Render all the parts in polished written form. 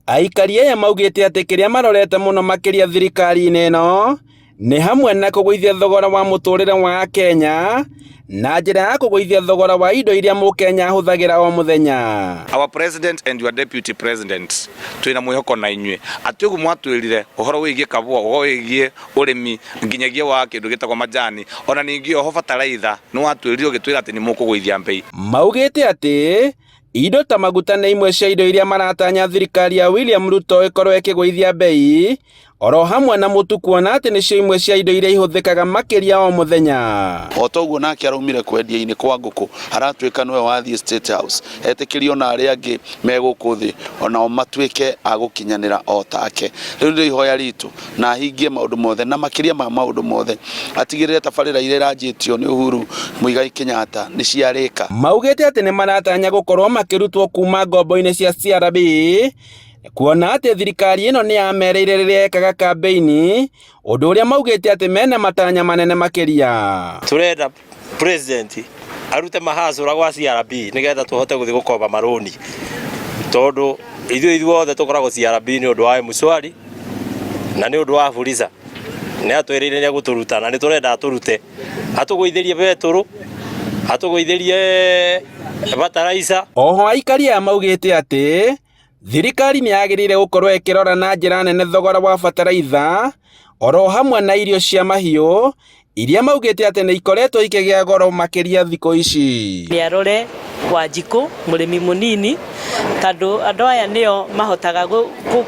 Aikari aya maugĩte atĩ kĩrĩa marorete mũno makĩria thirikari-inĩ ĩno nĩ hamwe na kũgũithia thogora wa mũtũrĩre wa Akenya na njĩra ya kũgũithia thogora wa indo iria mũkenya ahũthagĩra o mũthenya. Our president and your deputy president, twina mwihoko na inyuĩ atĩ ũguo mwatwĩrire ũhoro wĩgiĩ kabũa, ũhoro wĩgiĩ ũrĩmi, nginyagia wa kĩndũ gĩtagwo majani, ona ningĩ oho bataraitha nĩ watwĩrire ũgĩtwĩra atĩ nĩ mũkũgũithia mbei. Maugĩte atĩ indo ta maguta nĩ imwe cia indo iria maratanya thirikari ya William Ruto ĩkorwo ĩkĩgũithia mbei oro hamwe na mũtu, kuona atĩ nĩcio imwe cia indo iria ihũthĩkaga makĩria o mũthenya. O toguo nake araumire kwendia-inĩ kwa ngũkũ, aratuĩka nĩwe wathiĩ State House, etĩkĩrio na arĩa angĩ me gũkũ thĩ onao matuĩke a gũkinyanĩra o take. Rĩu nĩrĩo ihoya ritũ, na ahingie maũndũ mothe, na makĩria ma maũndũ mothe atigĩrĩre tabarĩra iria iranjĩtio nĩ Uhuru Muigai Kenyatta nĩ ciarĩka. Maugĩte atĩ nĩ maratanya gũkorwo makĩrutwo kuma ngombo-inĩ cia CRB, kuona atĩ thirikari ĩno nĩ yamereire rĩrĩa yekaga kambĩini, ũndũ ũrĩa maugĩte atĩ mena matanya manene makĩria. Turenda president arute mahacũra gwa CRB nigetha tuhote guthii gukomba marũni, tondu ithuĩ ithuothe tũkoragwo CRB nĩ ũndũ wa M-Shwari na nĩ ũndũ wa Fuliza. Nĩ atwĩrĩire nĩ egũtũruta na nĩ tũrenda atũrute, atũgũithĩrie betũrũ, atũgũithĩrie bataraica. Oho aikari aya maugĩte atĩ thirikari nĩ yagĩrĩire gũkorwo ĩkĩrora na njĩra nene thogora wa bataraitha oro hamwe na irio cia mahiũ iria maugĩte atĩ nĩ ikoretwo ikĩgĩa goro makĩria thikũ ici. Nĩ arore Wanjikũ mũrĩmi mũnini, tondũ andũ aya nĩo mahotaga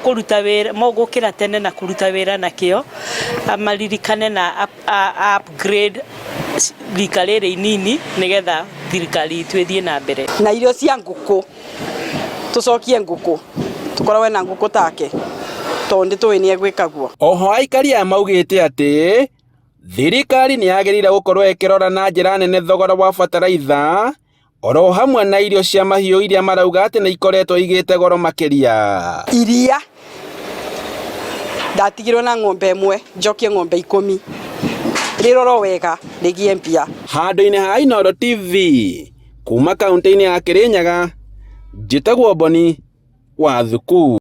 kũruta wĩra, gũkĩra tene na kũruta wĩra na kĩo, amaririkane na upgrade rika rĩrĩ inini nĩgetha thirikari itũ ĩthiĩ na mbere. Na irio cia ngũkũ, tũcokie ngũkũ, tũkoragwo na ngũkũ take, tondũ nĩ tũĩ nĩ egwĩka guo. Oho aikari aya maugĩte atĩ thirikari nĩ yagĩrĩire gũkorwo ĩkĩrora na njĩra nene thogora wa bataraitha oro hamwe na irio cia mahiũ iria marauga atĩ nĩ ikoretwo igĩte goro makĩria. Iria ndatigirwo na ng'ombe ĩmwe, njokie ng'ombe 10, rĩrorwo wega rĩgĩe mbia. Handũ-inĩ ha Inooro TV kuma kaunti-inĩ ya Kirinyaga, njĩtagwo Boni wa Thuku.